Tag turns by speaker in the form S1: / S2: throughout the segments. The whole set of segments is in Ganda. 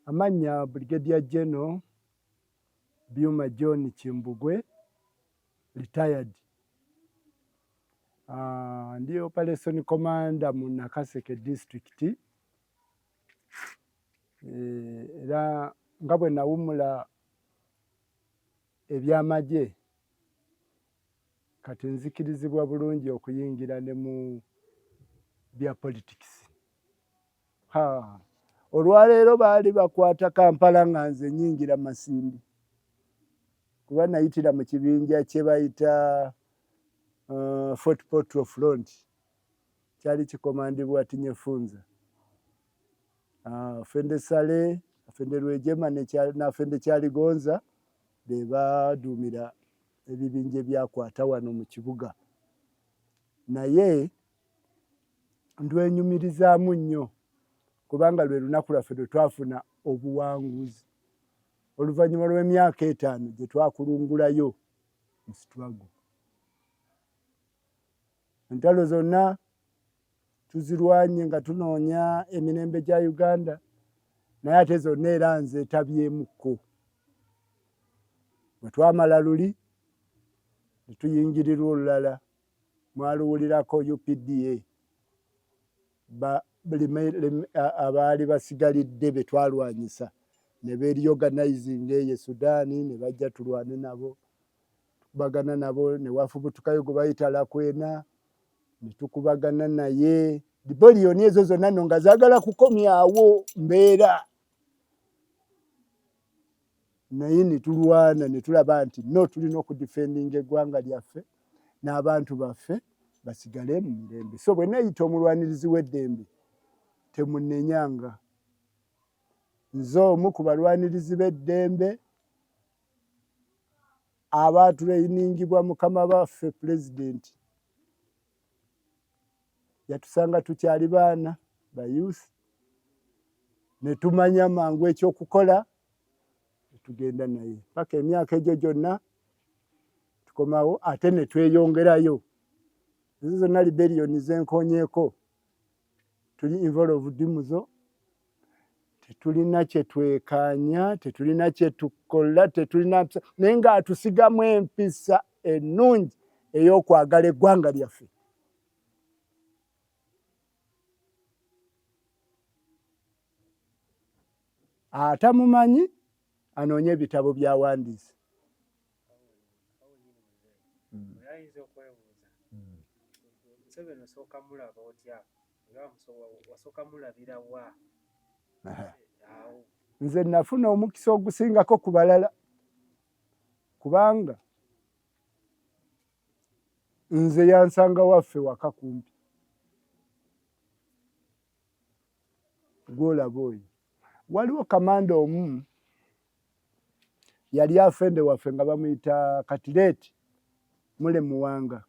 S1: Amannya Brigadier General Byuma John Kimbugwe, retired. Ndi operation commander mu Nakaseke district, era nga bwe nawummula ebyamagye, kati nzikirizibwa bulungi okuyingira ne mu bya politics. Ha, olwaleero baali bakwata Kampala nga nze nyingira Masindi, kuba nayitira mu kibinja kye bayita Fort Portal Front, kyali kikomandibwa Tinyefunza, Afende Sale, Afende Rwejema n'Afende Kyaligonza be baduumira ebibinja ebyakwata wano mu kibuga. Naye ndwenyumirizaamu nnyo kubanga lwe lunaku lwaffe lwe twafuna obuwanguzi oluvannyuma lw'emyaka 5 gye twakulungulayo mu struggle. Entalo zonna tuzirwanye nga tunoonya emirembe gya Uganda, naye ate zonna era nze etabyemukko. Bwe twamala luli ne tuyingirirwa olulala, mwaluwulirako UPDA, abaali basigalidde be twalwanyisa ne beeryoganizing eyo e Sudaani, ne bajja tulwane nabo, tukubagana nabo, ne wafubutukayo gwe bayita Lakwena ne tukubagana naye. Rebellion ezo zonna nno nga zaagala kukomyawo mbeera, naye ne tulwana ne tulaba nti no, tulina okudefendinga eggwanga lyaffe n'abantu baffe basigale mu mirembe. So bwe neeyita omulwanirizi w'eddembe, temunnenyanga. Nze omu ku balwanirizi b'eddembe abaatuleyiningibwa mukama baffe Pulezidenti. Yatusanga tukyali baana ba youth, ne tumanya mangu ekyokukola, ne tugenda naye paka emyaka egyo gyonna tukomawo, ate ne tweyongerayo. Ezo zonna rebellion zenkonyeeko tuli involved muzo, tetulina kye twekaanya, tetulina kye tukola, tetulina mpisa, naye ng'atusigamu empisa ennungi ey'okwagala eggwanga lyaffe. Atamumanyi anoonye ebitabo by'awandiise.
S2: Ayinza okwebuuza, Museveni osooka mulaba otya, era wasooka mulabira wa awo?
S1: Nze nafuna omukisa ogusingako ku balala, kubanga nze yansanga waffe waka kumpi. Gwolaba oyo, waliwo kamanda omu yali afende waffe nga bamuyita Katireeti Mule Muwanga.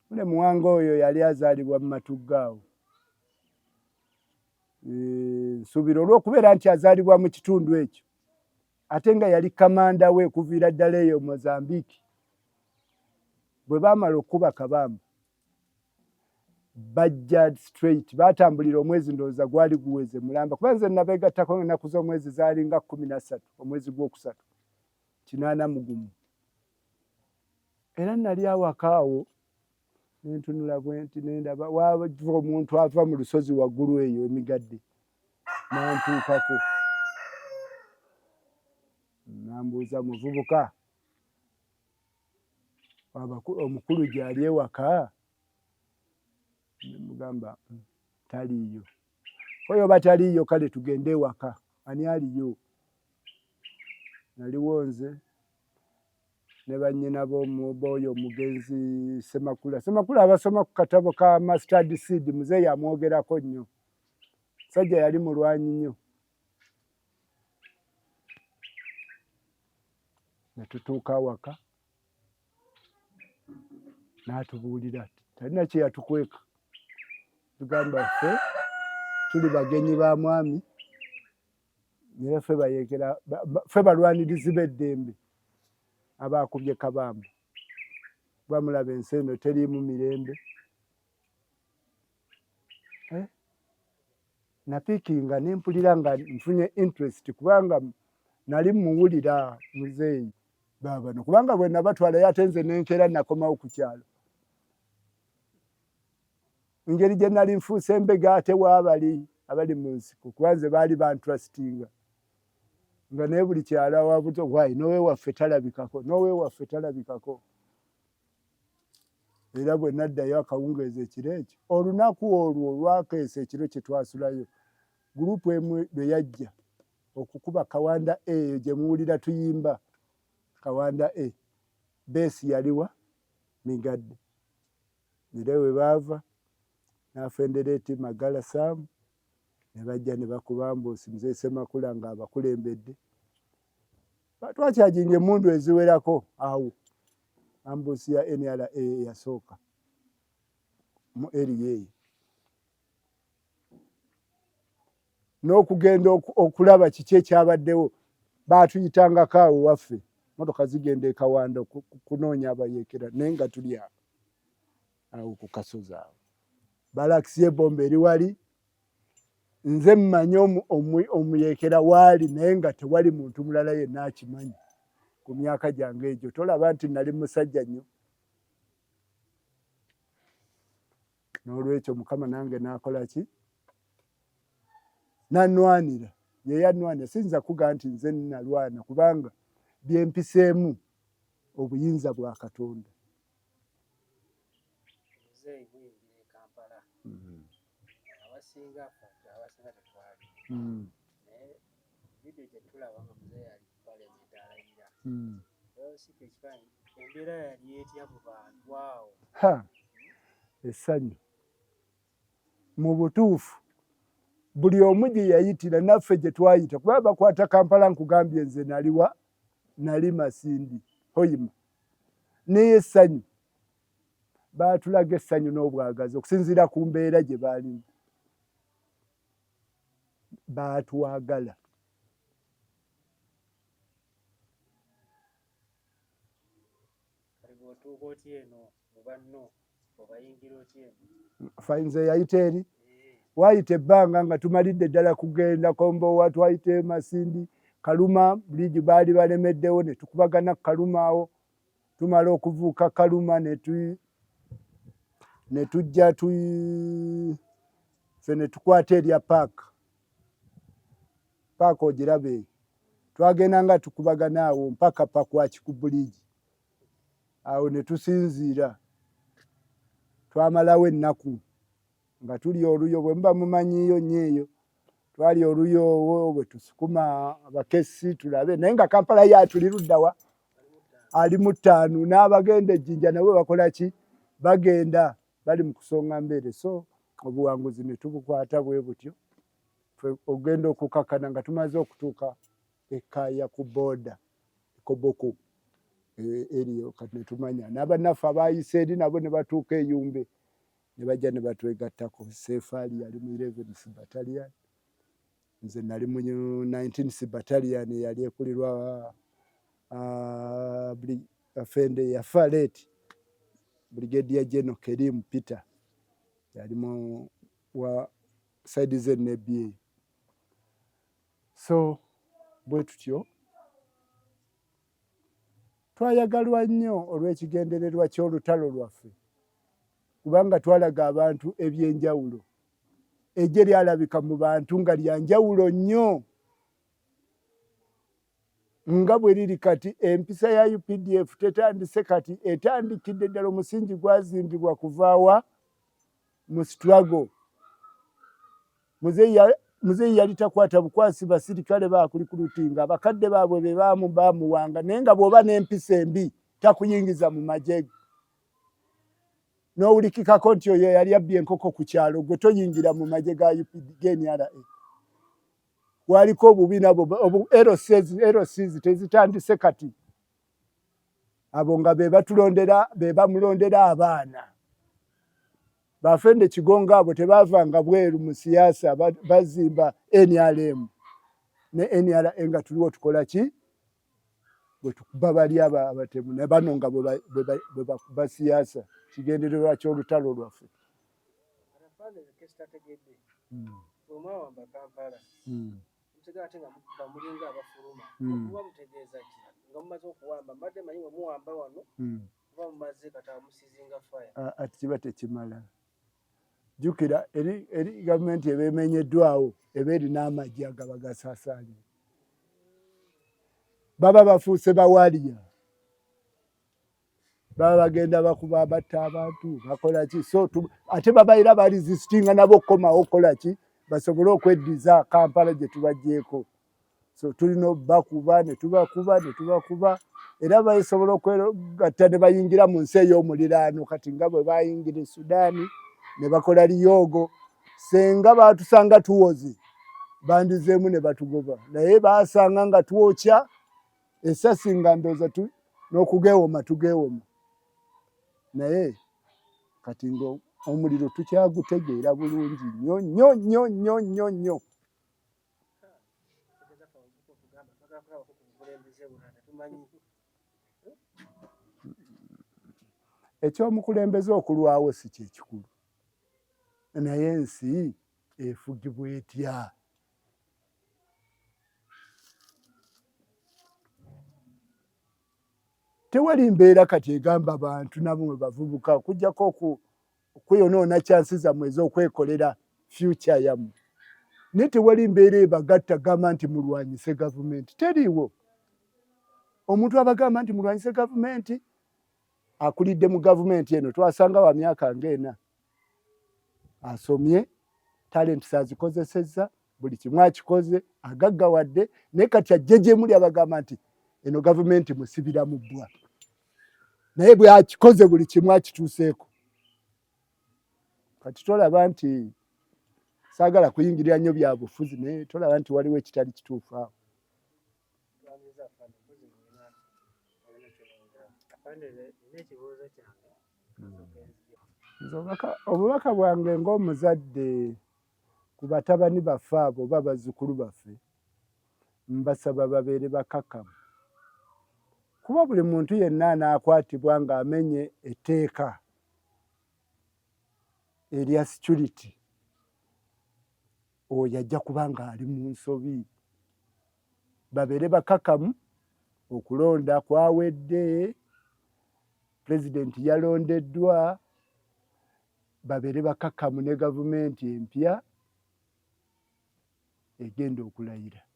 S1: Mule Muwanga oyo yali azaalibwa mu Matugga awo. Nsuubira olw'okubeera nti azaalibwa mu kitundu ekyo, ate nga yali kamanda we kuviira ddala eyo Mozambique. Bwe baamala okukuba Kabamba, bajja straight, baatambulira omwezi, ndowooza gwali guweze mulamba, kuba nze nabeegattako ennaku z'omwezi zaalinga 13 omwezi gw'okusatu 81. Era nali awaka awo nentunula bwenti, nendaba wava omuntu ava mu lusozi waggulu eyo emigadde, nantuukako nambuuza, "Muvubuka, omukulu gyali ewaka?" Nemugamba, "Taliiyo." "Oyo oba taliiyo, kale tugende ewaka. Ani aliyo?" Naliwo nze ne bannyina b'oyo omugenzi Semakula. Semakula abasoma ku katabo ka Mustard Seed, muzeeyi amwogerako nnyo. Musajja yali mulwanyi nnyo. Ne tutuuka awaka, n'atubuulira, talina kye yatukweka. Tugamba, "Ffe tuli bagenyi ba mwami, era ffe bayeekera, ffe balwanirizi b'eddembe abaakubye Kabamba. Bamulaba ensi eno teriimu mirembe." Eh? Napiikinga ne mpulira nga nfunye interest kubanga nali muwulira muzeeyi baabano, kubanga bwe nabatwalayo ate nze nenkeera nakomawo ku kyalo. Engeri gye nali nfuuse embega ate waabali abali mu nsiko, kuba nze baali bantrustinga nga naye buli kyalo awabuto wayi n'owewaffe talabikako, n'owewaffe talabikako. Era bwe naddayo akawungeezi ekiro ekyo, olunaku olwo olwakeesa ekiro kye twasulayo, gurupu emu lwe yajja okukuba Kawanda A eyo gye muwulira tuyimba Kawanda A, beesi yaliwa Migadde. Era we baava n'afendereeti Magala Sam ne bajja ne bakuba ambuusi Mzee Ssemakula ng'abakulembedde. Twakyajinga emmundu eziwerako awo ambuusi ya NRA eyasooka mu eriya eyo n'okugenda okulaba kiki ekyabaddewo. Baatuyitangako awo waffe, motoka zigenda e Kawanda kunoonya abayeekera, naye nga tuli awo awo ku kasozi awo balakisi y'ebomba eri wali. Nze mmanyi omuyeekera waali, naye nga tewali muntu mulala yenna akimanyi ku myaka gyange egyo. Tolaba nti nali musajja nnyo. N'olwekyo Mukama nange n'akola ki? Nanwanira. Ye yannwanira. Siyinza kugamba nti nze nalwana, kubanga bye mpiseemu obuyinza bwa Katonda.
S2: Muzeeyi muyingira e Kampala. Abasinga abasinga tetwali. Naye vidiyo gye tulaba nga muzeeyi ali ku palamenti alayira. Osika ekifaananyi embeera yali etya mu bantu awo?
S1: Ha! Essanyu. Mu butuufu buli omu gye yayitira naffe gye twayita, kuba bakwata Kampala nkugambye nze naliwa nali Masindi Hoima. Naye essanyu baatulaga essanyu n'obwagazi okusinziira ku mbeera gye baalimu. Baatwagala.
S2: Kati bw'otuuka otya eno mu banno obayingira otya eno?
S1: Nze yayita eri waayita ebbanga nga tumalidde ddala kugenda Kombowa, twayita e Masindi, Kaluma buliigi baali balemeddewo ne tukubagana ku Kaluma awo. Tumala okuvuuka Kaluma ne tujja ffe ne tukwata erya paaka. Paaka ogiraba eyo. Twagenda nga tukubagana awo mpaka Pakwaki ku buliigi. Awo ne tusinziira. Twamalawo ennaku nga tulya oluyo, bwe muba mumanyiiyo nnyo eyo. Twalya oluyo olwo bwe tusukuma abakessi tulabe, naye nga Kampala ye atuli ludda wa? Ali mu ttaano, n'abagenda e Jinja nabo bakola ki? Bagenda bali mu kusonga mbeere. So obuwanguzi ne tubukwata bwe butyo. Ffe ogenda okukakkana nga tumaze okutuuka e Kaya ku booda Koboko eriyo, kati ne tumanya n'abannaffe abaayise eri nabo ne batuuka e Yumbe ne bajja ne batwegattako. Sefaali yali mu 11th Battalion, nze nali mu 19th Battalion eyali ekulirwa Afende yafa late Brigadier General Kerim Peter, yali mu wa side z'e Nebbi eyo. So bwe tutyo twayagalwa nnyo olw'ekigendererwa ky'olutalo lwaffe, kubanga twalaga abantu eby'enjawulo. Eggye lyalabika mu bantu nga lya njawulo nnyo nga bwe liri kati. Empisa ya UPDF tetandise kati, etandikidde ddala. Omusingi gwazimbibwa kuva wa? Mu struggle. Muzeeyi yali takwata bukwasi basirikale bakulikulutinga, abakadde baabwe be baamuwanga, naye nga bw'oba n'empisa embi takuyingiza mu magye. N'owulikikako nti oyo yali abbye enkoko ku kyalo, gwe toyingira mu magye ga NRA. Waliko obubi nabwo, LCs tezitandise kati. Abo nga be batulondera, be bamulondera abaana. Bafende Kigongo abo tebaavanga bweru mu siyaasa, bazimba NRM ne NRA nga tuliwo tukola ki? Bwe tukuba bali abatemu ne bano nga bwe bakuba siyaasa, kigendererwa ky'olutalo lwaffe.
S2: Bwe mwawamba Kampala, musigala ate nga mukuba mulinga abafuluma. Muba mutegeeza ki nga mumaze okuwamba? Mbadde manyi bwe muwamba wano muba mumaze kati awo musizinga fire.
S1: Ati kiba tekimala. Jjukira eri eri gavumenti eba emenyeddwawo eba erina amagye agaba gasaasaanye, baba bafuuse bawaliya, baba bagenda bakuba batta abantu bakola ki, so ate baba era baresistinga nabo okukomawo okukola ki basobole okweddiza Kampala gye tubaggyeko. So tulina obakuba ne tubakuba ne tubakuba, era basobola okwegatta ne bayingira mu nsi ey'omuliraano kati nga bwe bayingira e Sudaani ne bakola liyoogo. Senga baatusanga tuwoze bandizeemu ne batugoba, naye baasanga nga twokya esasi nga ndowooza n'okugeewoma tugeewoma, naye kati nga omuliro tukyagutegeera bulungi nnyo nnyo nnyo nnyo nnyo nnyo. Ekyomukulembeze okulwawo si kyekikulu, naye ensi efugibwa etya? Tewali mbeera kati egamba bantu nabo mwe bavubuka okujjako okweyonoona kyansi zammwe ez'okwekolera future yammwe, naye tewali mbeera ebagatta gamba nti mulwanyise gavumenti. Teriiwo omuntu abagamba nti mulwanyise gavumenti. Akulidde mu gavumenti eno twasanga wa myaka ng'ena, asomye, talents azikozesezza, buli kimu akikoze, agaggawadde, naye kati ajje gye muli abagamba nti eno gavumenti musibira mu bbwa, naye bwakikoze buli kimu akituuseeko. Kati tolaba nti saagala kuyingirira nnyo bya bufuzi, naye tolaba nti waliwo ekitali kituufu awo? Nze obubaka bwange ng'omuzadde ku batabani baffe abo oba bazzukulu baffe, mbasaba babeere bakakkamu, kuba buli muntu yenna anaakwatibwa ng'amenye etteeka erya security oyo ajja kuba ng'ali mu nsobi. Babeere bakakamu, okulonda kwawedde, pulezidenti yalondeddwa, babeere bakakamu ne gavumenti empya egenda okulayira.